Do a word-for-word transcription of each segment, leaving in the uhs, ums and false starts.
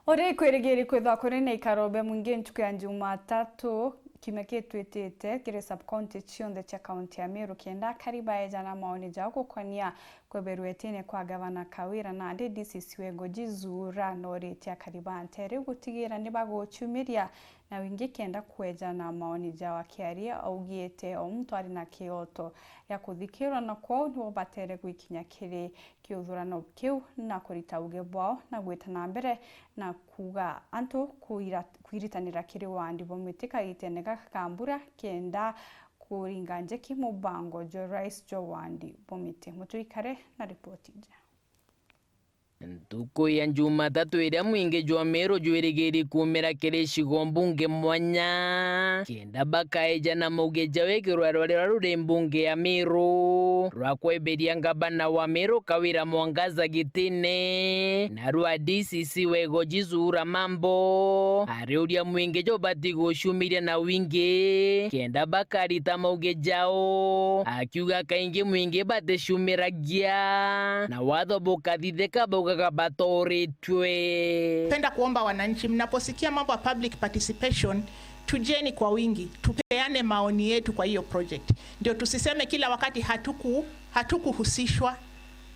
Uri kwirigiri kwithwa kuri na ikaro bia mwingi ntuku ya Jumatatu kiumia kitwitite kiri sub-county cionthe cia kaunti ya Meru, kenda akari baejana maoni jao gukonia kweberwa itine kwa gavana Kawira, nandi D C C wa Igoji Zuhura noritie akari ba nteere gutigira ni baguciumiria na wingi kenda kwejana maoni jao. Akiaria augite o muntu ari na kioto gia kuthikirwa, na kwou nibo batere gwikinya kiri kiuthurano kiu na kurita uge bwao na gwita na mbere na kuuga antu kuira-, kwiritanira kiri wandi bwa Miti kagitene gaka ka mbura kenda kuringa njeki mubango jwa rais jwa wandi bwa Miti. Muturikare na ripoti iji. Ntuku ya Jumatatu iria mwingi jwa Meru jwirigiri kuumira kiri icigo mbunge mwanya, kenda bakaejana mauge jao iguru ria rwari ruria ruri mbunge ya Meru rwa kweberia ngabana wa Meru Kawira Mwangaza gitine, na rwa D C C wa Igoji Zuhura Mambo, ariuria mwingi jubati guciumiria na wingi, kenda bakarita mauge jao, akiuga kaingi mwingi baticiumiragia, na watho bukathithika baugaga batoritwe. Penda kuomba wananchi, mnaposikia mambo ya public participation, tujeni kwa wingi, tupeane maoni yetu kwa hiyo project. Ndio tusiseme kila wakati hatuku-, hatukuhusishwa,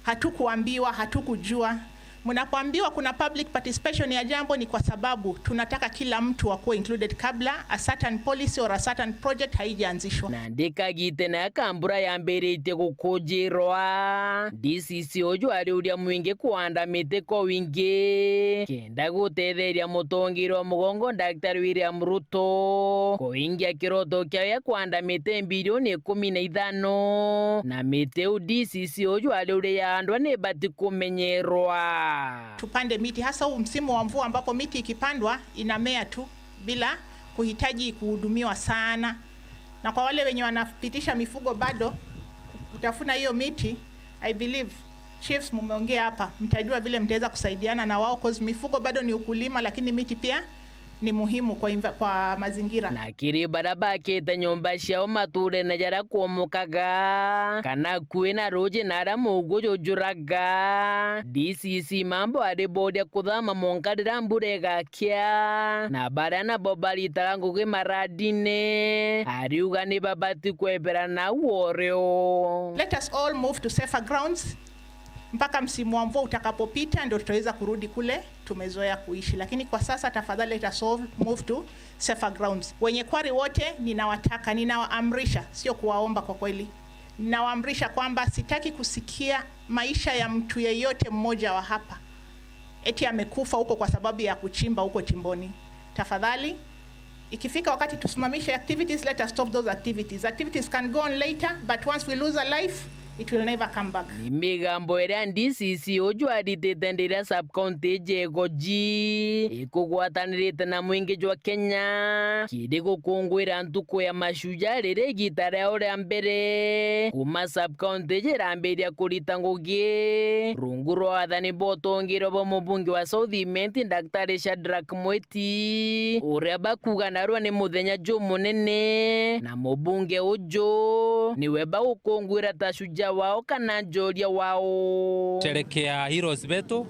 hatukuambiwa, hatukujua. Mnapoambiwa kuna public participation ya jambo, ni kwa sababu tunataka kila mtu akuwe included kabla a certain policy or a certain project haijaanzishwa. Na ndikagite na kambura yambiritie gukujirwa, D C C uju ariuria mwingi kuanda miti kwa wingi, kenda gutetheria mutongeria wa mugongo Daktari William Ruto kuingia kiroto kiao gia kuanda miti mbilioni ikumi na ithano, na miti iu D C C uju ariuria yaandwa ni ibati kumenyerwa. Tupande miti, hasa huu msimu wa mvua ambapo miti ikipandwa inamea tu bila kuhitaji kuhudumiwa sana. Na kwa wale wenye wanapitisha mifugo bado kutafuna hiyo miti, I believe chiefs mumeongea hapa, mtajua vile mtaweza kusaidiana na wao, 'cause mifugo bado ni ukulima, lakini miti pia ni muhimu kwa inva-, kwa mazingira. Na kiri baria bakite nyomba ciao maturene jaria kwomokaga, kana akui na ruuji na aria muugu jujuraga, D C C Mambo ariboria kuthama mwanka riria mbura igakia, na baria nabo baritaga ngugi maradine, ariuga ni babati kwebera nau orio. Let us all move to safer grounds. Mpaka msimu wa mvua utakapopita, ndio tutaweza kurudi kule tumezoea kuishi, lakini kwa sasa, tafadhali, let us all move to safer grounds. Wenye quarry wote, ninawataka, ninawaamrisha, sio kuwaomba kwa kweli, ninawaamrisha kwamba sitaki kusikia maisha ya mtu yeyote mmoja wa hapa eti amekufa huko kwa sababu ya kuchimba huko chimboni. Tafadhali, ikifika wakati tusimamishe activities, let us stop those activities. Activities can go on later, but once we lose a life, it will never come back. Ni migambo iria D C C uju aritite ndiria sub-county iji Igoji ikugwatanirite na mwingi jwa Kenya kiri gukungwira ntuku ya mashujaa, riria igita riao ria mbere kuma sub-county iji irambiria kurita ngugi rungu rwa wathani bwa utongeria bwa mubunge wa South Imenti, Daktari Shadrack Mwiti, uria bakuuga narua ni muthenya jumunene, na mubunge uju niwe bagukungwira ta shujaa wao kana njoria wao. Sherekea heroes betu,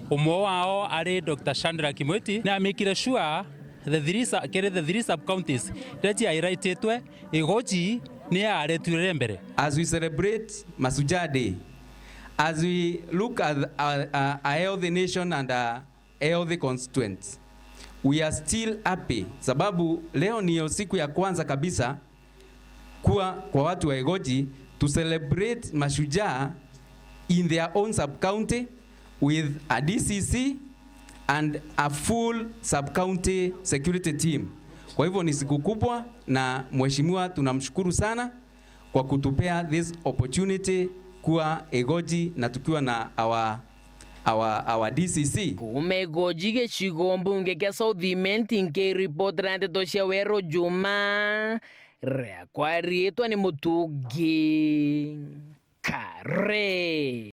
umwe wao ari Doctor Shadrack Mwiti, ni amikire sure the three sa-, kiri the three sub-counties iria ciahighlightitwe, Igoji ni yaretwire mbere. As we celebrate Mashujaa Day, as we look at a, a, a healthy nation and a healthy constituents, we are still happy, sababu leo niyo siku ya kwanza kabisa kuwa kwa watu wa Igoji to celebrate mashujaa in their own sub-county with a D C C and a full sub-county security team. Kwa hivyo ni siku kubwa, na mheshimiwa, tunamshukuru sana kwa kutupea this opportunity kuwa Igoji na tukiwa na our, our, our D C C. Kuma Igoji gicigo mbunge kia South Imenti, nkiripotera ndeto cia Weru Juma, riakwa riitwa ni Mutungi Kare.